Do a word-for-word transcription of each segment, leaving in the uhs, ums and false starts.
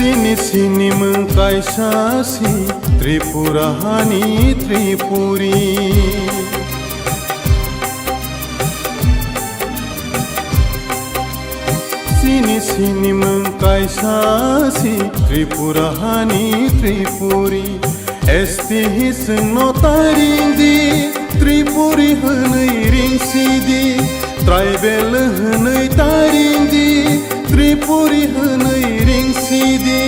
Chini sinimung kaisa si Tripura hani Tripuri. Chini sinimung kaisa si Tripura hani Tripuri. S T hi chwngno taring di, Tripuri hwnwi ring si di. Tribal hwnwi taring di, Tripuri hwnwi ring si di.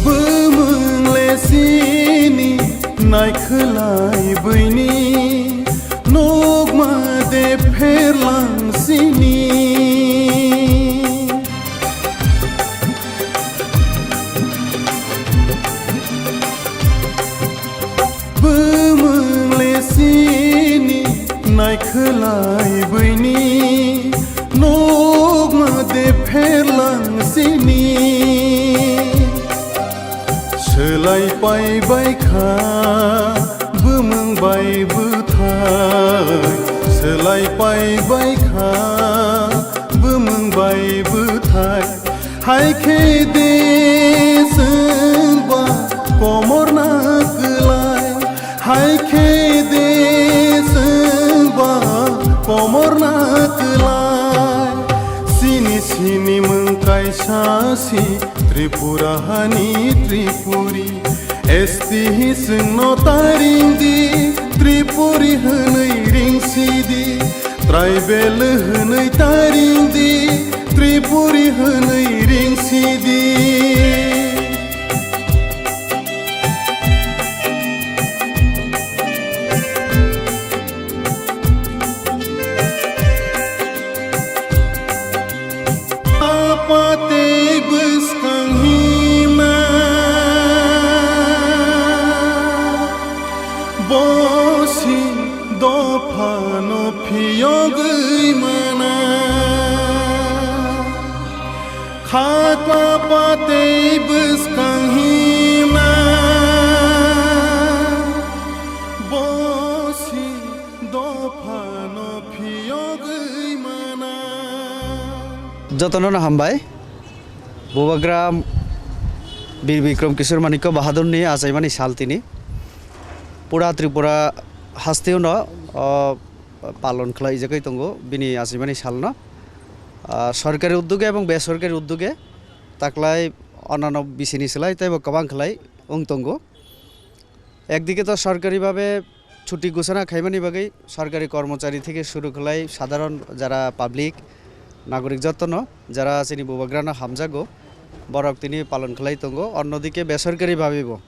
Bumung le sini naikhwlai buini, nukma de pherlang sini. Bumung le sini naikhwlai buini, nukma de pherlang sini. Swlai pai bai kha bumung bai bwthai, swlai pai bai kha bumung bai bwthai. Hai khe de chwngba komor na kwlai, hai khe de chwngba komor na kwlai. Sini sini mung kaisa si Tripura hani Tripuri. S T hi chwngno taring di, Tripuri hwnwi ring si di. Tribal hwnwi taring di, Tripuri hwnwi ring si di. Apa tei bwskang hima bosi dophano phiyogwi mana. Khakla patei bwskang hima bosi dophano phiyogwi mana. Jotono no hambai. Bubagra Bir Bikram Kishore Manikya Bahadurni achaimani sal tini. Pura Tripura hasteo no, o, palon khlaijagwi tongo bini achaimani salno. Ah, sorkari uddoge ebong besorkari uddoge taklai onano bisini slai teibo kwbang khlai wng tongo. Ekdike to sorkari babe chuti ghoshona khaimani bagwi sorkari kormochari theke shuru khlai sadharon jara public, nagorik jotono jara chini bubagrano hamjago, borok tini palon khlai tongo. Onnodike besorkari babebo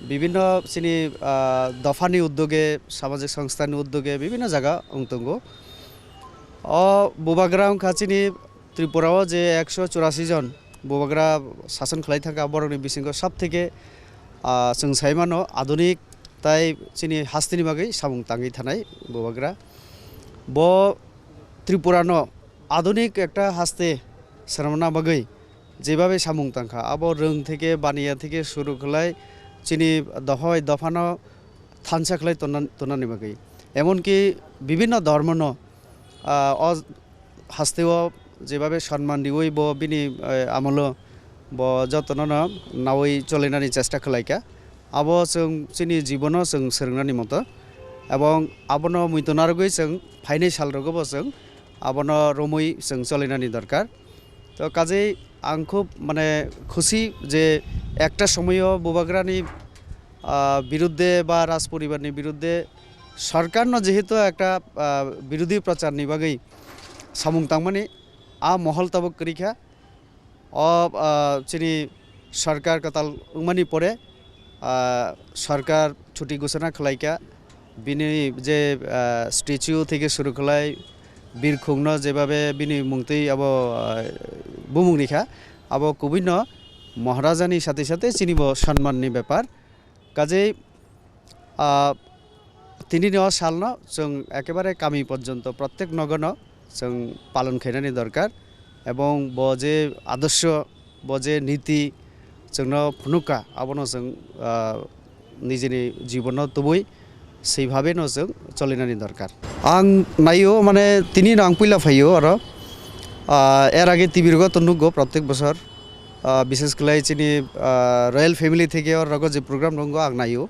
bibhinno chini, ah, dophani uddoge, samajik songstha ni uddoge bibhinno jaga wng tongo. O bubagra wngkha chini Tripura o je ekso churasi jon bubagra sason khlai thangkha, borokni bisingo sab theke, ah, chwng sai mano adunik tai chini hasteni bagwi samung tangwi thanai bubagra. Bo Tripura no adunik ekta haste swnamna bagwi jebabe samung tangkha, abo rwng theke baniya theke suru khlai chini dopha bai dophano thansa khlai tonna, tonnani bagwi. Emonki bibhinno dhormono, ah, o hasteo jebabe sonman riwi bo bini, eh, amolo bo jotono no nawi cholinani chesta khlaikha. Abo chwng chini jibono chwng swrwngnani moto. Ebong abono muitu narwgwi chwng phainai salrogo bo chwng abono romwi chwng cholinani dorkar. To kajei ang khub mane khusi je ekta somoyo bubagrani, ah, biruddhe ba raj poribarni biruddhe sorkarno jehetu ekta, ah, birodhi procharni bagwi samung tangmani a mohol tabuk kwrwi kha. O, ah, chini sorkar kwtal wngmani pore, ah, sorkar chuti ghoshona khlai kha. Bini je, ah, statue theke suru khlai, birkhungno jebabe bini mungtwi abo, ah, bumung rikha, abo kubuino Maharajani sathe sathe chinibo sonmanni bepar. Kajei, ah, tinini o salno chwng ekebare kami porjonto, prottek nogono chwng palon khainani dorkar, ebong bo je adorsho, bo je niti chwngno phunukha, abono chwng, ah, nijini jibono tubui seibhabeno chwng cholinani dorkar. Ang naio, mane, tinino ang puila phaio oro, ah, er age T V rogo to nukgo prottek bosor, ah, bishes khlai chini, ah, royal family theke oro rogo je program nungo ang naio.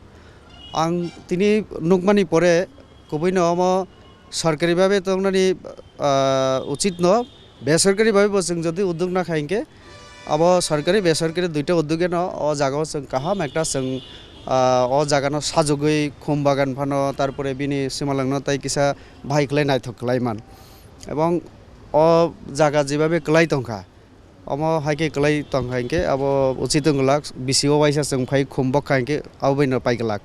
Ang tini nukmani pore kubuino omo sorkari babe tongnani, ah, uchit no, besorkari babe bo chwng jodi uddog nakha hinkhe, abo sorkari besorkari duita uddogeno o jagao chwng kaham ekta chwng, ah, o jagano sajogwi khum bagan phano, tarpore bini simalangno tai kisa bahai khlai naithok khlai man. Ebong o jaga jebabe kwlai tongkha, omo hai khe kwlai tongkha hinkhe abo uchit wng glak, bisi o waisa chwng phai khum bokha hinkhe abo baino pai glak.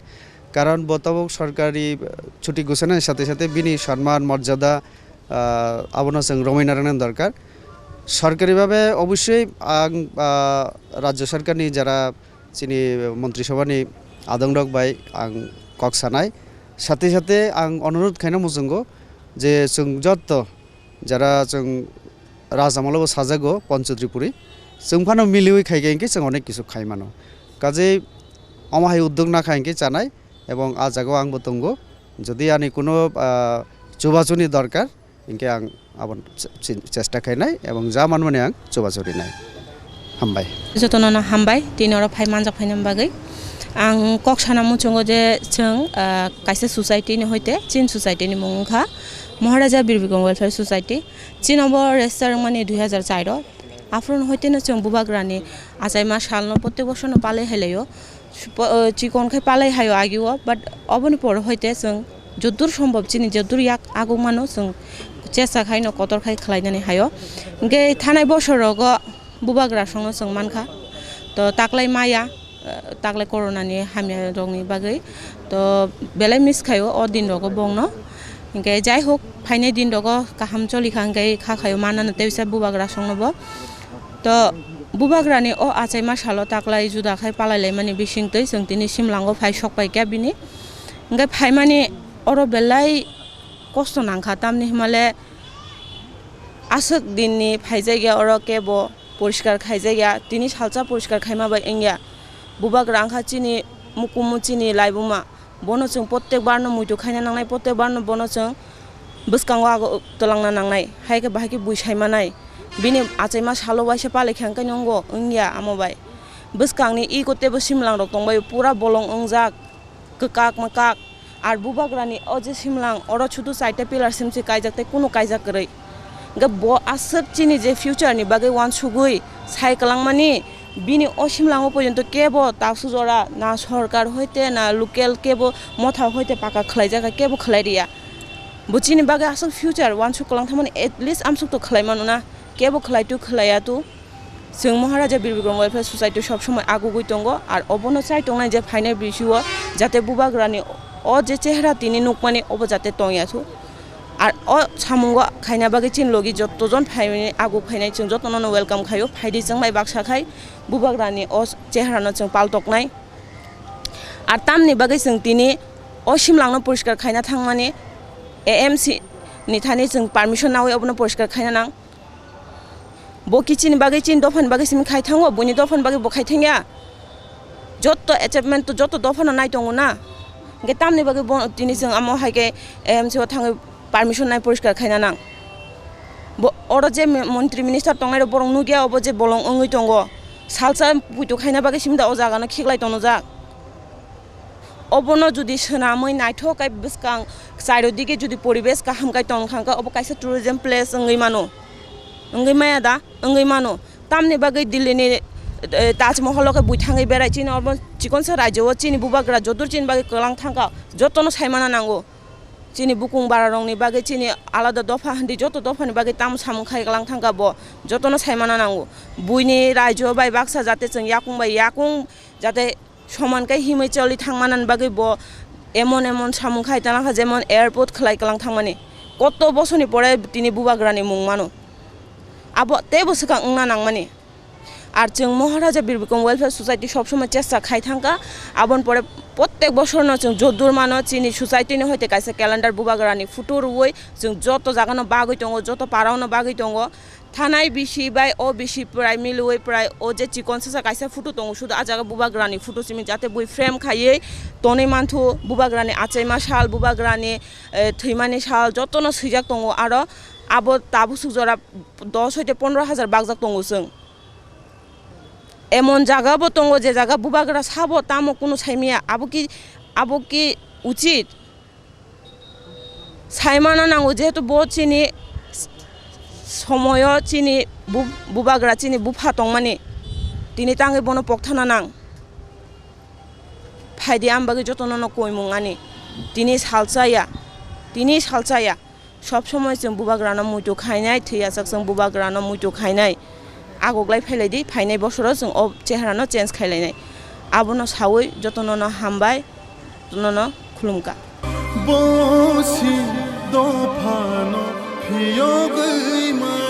Karon bo tabuk sorkari chuti ghoshonani sathe sathe bini sonman, morjada, ah, abono chwng romwi narwknani dorkar. Sorkari babe obossoi ang, ah, rajya sorkarni jara chini montri sabhani adongrok bai ang kok sanai. Sathe sathe ang onurodh khaina muchungo je chwng jotto jara chwng rajamalo bo sajago Panch Tripuri, chwng phano miliwi khai khe hinkhe chwng onek kisu khai mano. Kajei omo hai uddog nakha hinkhe chanai, ebong ah jagao angbo tongo. Jodi ani kuno, ah, chubachuni dorkar, hinkhe ang aboni che-, che-, chesta khainai ebong ja manmani ang chubachu rinai. Hambai. Jotono no hambai, tini oro phai manjak phaina bagwi. Ang kok sana muchungo je chwng, ah, kaisa society ni hoite, chin society ni mung wngkha Maharaja Bir Bikram Welfare Society. Chino bo register wngmani dui hazar char o. Aphuru hoite no chwng bubagrani achaima salno prottek bosorno palai hai laio. Supo-, o, chikon khai palai haio agio, but oboni pore hoite chwng jodur sombhob chini jodur yak aguk mano chwng chesta khaino kotor khai khlainani haio. Hinkhe thanai bosorogo bubagra songno chwng mankha. To taklai maya, eh, taklai corona ni hamya rokni bagwi. To belai miss khaio o din rogo bongno. Hinkhe jai hok phainai din rogo kaham choli kha hinkhe kha khaio manano tei bisa bubagra songno bo. To bubagrani o achaima salo taklai juda khai palai laimani bisingtwi chwng tini simlango phai sok pai kha bini. Hinkhe phaimani oro belai kosto nangkha, tamni hwnmale aswk dinni phaijakya oro kebo poriskar khaijakya, tini salsa poriskar khaima bai wngya. Bubagra wngkha chini mukumu, chini laibuma. Bono chwng prottek barno muitu khaina nangnai, prottek barno bono chwng bwskango ago twlangna nangnai, hai khe bahai khe bui sai manai. Bini achaima salo waisa pale khe hwnkhe nwngo wngya amo bai. Bwskangni iko teibo simlang rok tongbai pura bolong wngjak, kwkak mwkak. Ar bubagrani o je simlang oro sudu chaita pillar simsi kaijak tei kunu kaijak kwrwi. Hwnkhe bo aswk chini je future ni bagwi uansugwi sai kwlangmani, bini o simlango porjonto kebo taksu jora na sorkar hoite na local kebo motha hoite paka khlaijak kebo khlai riya. Bo chini bagwi aswk future uansuk kwlang thangmani, at least amsuk to khlai mano na, kebo khlai tu khlaiya tu. Chwng Maharaja Bir Bikram Welfare Society sob somoi agugwi tongo, ar obono chai tongnai je phainai bisio jate bubagrani o je chehra tini nukmani obo jate tongya thu. Ar o samungo khaina bagwi chini logi jotto jon phaimani aguk phainai chwng jottono no welcome khaio, phaidi chwng bai baksa khai bubagrani o chehrano chwng paltoknai. Ar tamni bagwi chwng tini o simlangno poriskar khaina thangmani A M C ni thani chwng permission nawi obono poriskar khaina nang. Bo kichini bagwi chini dophani bagwi simi khai thango, buini dophani bagwi bo khai thangya. Jotto achievement to jotto dophano nai tongo na. Hwnkhe tamni bagwi bo tini chwng amo hai khe A M C o thangwi permission nai poriskar khaina nang. Bo oro je mi-, montri minister tongnai rok borok nukya obo je bolong wngwi tongo. Salsa puitu khaina bagwi simi da o jaga no khiklai tonojak. Obono jodi swnamwi naithok khe bwskang chairo dige jodi poribesh kaham khe tong kha khe obo kaisa tourism place wngwi mano. Wngwi maya da? Wngwi mano. Tamni bagwi Delhi ni, eh, Taj Mahal o khe bui thangwi berai chini obo chikonsa rajyo o chini bubagra jodur chini bagwi kwlang thangkha jotono saimana nango. Chini bukung bara rokni bagwi chini alada dopha hindi joto dophani bagwi tamo samung khai kwlang thangkha bo jotono saimana nango. Buini rajyo bai baksa jate chwng yakung bai yakung jate soman khe himwi choli thangmanani bagwi bo Emon emon samung khai talangkha, jemon airport khlai kalang thangmani, koto bosoni pore tini bubagrani mung mano, abo teibo swkang wngna nangmani. Ar chwng Maharaja Bir Bikram Welfare Society sob somoi chesta khai thangkha, aboni pore prottek bosorno chwng joddur mano chini society ni hoite kaisa calendar bubagrani photo rwui chwng joto jagano bagwi tongo, joto parao no bagwi tongo. Thanai bisi bai o bisi prai milwi prai o je chikon sasa kaisa photo tongo, sudu a jaga bubagrani photo simi jate bui frame khaiwi tonwi manthu, bubagrani achaima sal, bubagrani, eh, thwimani sal jotono swijak tongo, aro abo tabuk suk jora dos hoite pondro hajar bakjak tongo chwng. Emon jaga bo tongo je jaga bubagra sabo tamo kunu saimaya, abo ki, abo ki uchit? Saimano nango, jehetu bo chini somoyo chini bu-, bubagra chini bupha tongmani, tini tangwi bono pokthana nang. Phaidi ang bagwi jotono no koimung ani. Tini salsa ya, tini salsa ya. Sob somoi chwng bubagrano muitu khainai, thwi achak chwng bubagrano muitu khainai. Agoglai phailai di, phainai bosoro chwng o cheharano change khailainai. Abono sawi jotono no hambai, jotono no khulumkha. Bosi dophano phiyogwi ma-